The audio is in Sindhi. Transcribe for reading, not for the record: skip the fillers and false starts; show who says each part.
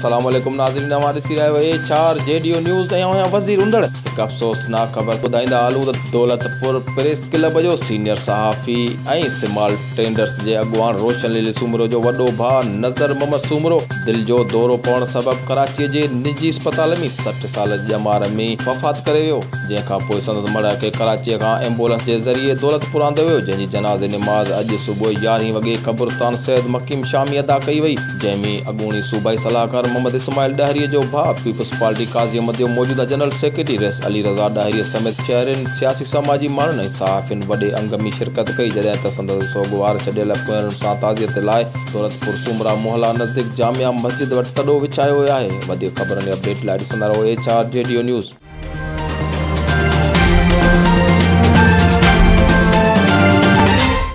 Speaker 1: السلام عليڪم ناظرين اوهان ڏسي رهيا آهيو H R G D O news ۽ آئون آهيان وزير انڙ هڪ افسوسناڪ خبر ٻڌائيندا هلون ته دولتپور پريس ڪلب جو سينيئر صحافي ۽ سمال ٽريڊرس جي اڳواڻ روشن علي سومرو جو وڏو ڀاء نظر محمد سومرو دل جو دورو پوڻ سبب ڪراچي جي نجي اسپتال ۾ 60 سال جي ڄمار ۾ وفات ڪري ويو جنهن کان پوء سندس مڙهه کي ڪراچيء کان ايمبولنس جي ذريعي دولتپور آندو ويو، جنهن جي جنازي نماز اڄ صبح يارهين وڳي قبرستان سيد مقيم شامي ادا ڪئي وئي، جنهن ۾ اڳوڻي صوبائي صلاحڪار محمد اسماعيل ڏاهريء جو ڀاء پيپلز پارٽي قاضي احمد جو موجوده جنرل سيڪريٽري رئيس علي رضا ڏاهريء سميت شهرين، سياسي سماجي ماڻهن ۽ صحافين وڏي انگ ۾ شرڪت ڪئي، جڏهن ته سندس سوڳوار ڇڏيل پوئينرن سان تعزيت لاء دولتپور سومرا محلا نزديڪ جامع مسجد وٽ تڏو وڇايو ويو آهي. وڌيڪ خبرن ۽ اپڊيٽ لاء ڏسندا رهو H R G D O news.